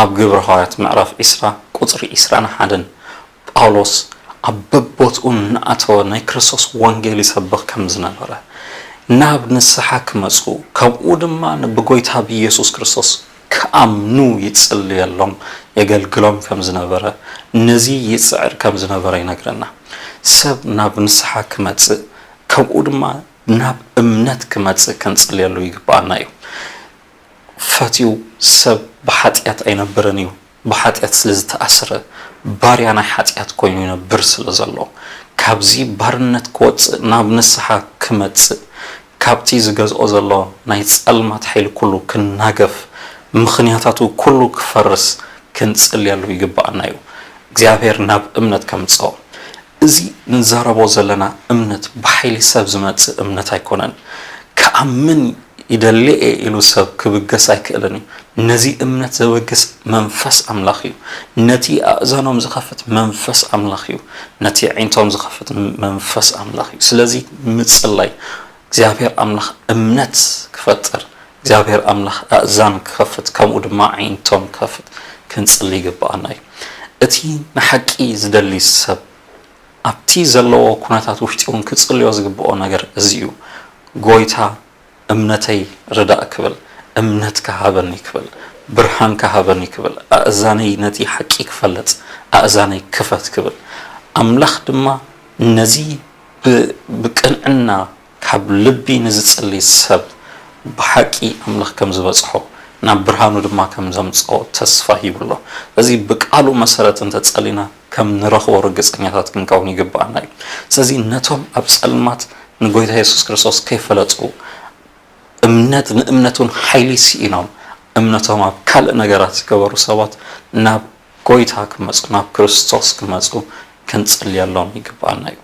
ኣብ ግብረ ሃዋርያት ምዕራፍ ዒስራ ቁጽሪ ዒስራን ሓደን ጳውሎስ ኣብ በቦትኡ እናኣተወ ናይ ክርስቶስ ወንጌል ይሰብኽ ከም ዝነበረ፣ ናብ ንስሓ ክመጹ፣ ከምኡ ድማ ብጎይታ ብኢየሱስ ክርስቶስ ክኣምኑ ይጽልየሎም፣ የገልግሎም ከም ዝነበረ፣ ነዚ ይጽዕር ከም ዝነበረ ይነግረና። ሰብ ናብ ንስሓ ክመጽእ፣ ከምኡ ድማ ናብ እምነት ክመጽእ ክንጽልየሉ ይግብኣና እዩ። ፈትዩ ሰብ ብሓጢኣት ኣይነብርን እዩ። ብሓጢኣት ስለ ዝተኣስረ፣ ባርያ ናይ ሓጢኣት ኮይኑ ይነብር ስለ ዘሎ፣ ካብዚ ባርነት ክወጽእ፣ ናብ ንስሓ ክመጽእ፣ ካብቲ ዝገዝኦ ዘሎ ናይ ጸልማት ሓይሊ ኩሉ ክናገፍ፣ ምኽንያታቱ ኩሉ ክፈርስ ክንጽልየሉ ይግብኣና እዩ። እግዚኣብሔር ናብ እምነት ከምጽኦ። እዚ ንዛረቦ ዘለና እምነት ብሓይሊ ሰብ ዝመጽእ እምነት ኣይኮነን። ክኣምን ይደሊ እየ ኢሉ ሰብ ክብገስ ኣይክእልን እዩ። ነዚ እምነት ዘበግስ መንፈስ ኣምላኽ እዩ። ነቲ ኣእዛኖም ዝኸፍት መንፈስ ኣምላኽ እዩ። ነቲ ኣዒንቶም ዝኸፍት መንፈስ ኣምላኽ እዩ። ስለዚ ምጽላይ፣ እግዚኣብሔር ኣምላኽ እምነት ክፈጥር፣ እግዚኣብሔር ኣምላኽ ኣእዛን ክኸፍት፣ ከምኡ ድማ ኣዒንቶም ክኸፍት ክንጽሊ ይግብኣና እዩ። እቲ ንሓቂ ዝደሊ ሰብ ኣብቲ ዘለዎ ኩነታት ውሽጢ እውን ክጽልዮ ዝግብኦ ነገር እዚ እዩ። ጎይታ እምነተይ ርዳእ ክብል፣ እምነትካ ሃበኒ ክብል፣ ብርሃንካ ሃበኒ ክብል፣ ኣእዛነይ ነቲ ሓቂ ክፈልጥ ኣእዛነይ ክፈት ክብል፣ ኣምላኽ ድማ ነዚ ብ-፣ ብቅንዕና ካብ ልቢ ንዝጽሊ ሰብ ብሓቂ ኣምላኽ ከም ዝበጽሖ፣ ናብ ብርሃኑ ድማ ከም ዘምጽኦ ተስፋ ሂቡ ኣሎ። እዚ ብቃሉ መሰረት እንተጸሊና ከም ንረኽቦ ርግጸኛታት ክንከውን ይግብኣና እዩ። ስለዚ ነቶም ኣብ ጸልማት ንጎይታ የሱስ ክርስቶስ ከይፈለጡ፣ እምነት ንእምነት እውን ሓይሊ ስኢኖም፣ እምነቶም ኣብ ካልእ ነገራት ዝገበሩ ሰባት ናብ ጎይታ ክመጹ፣ ናብ ክርስቶስ ክመጹ ክንጽልየሎም ይግብኣና እዩ።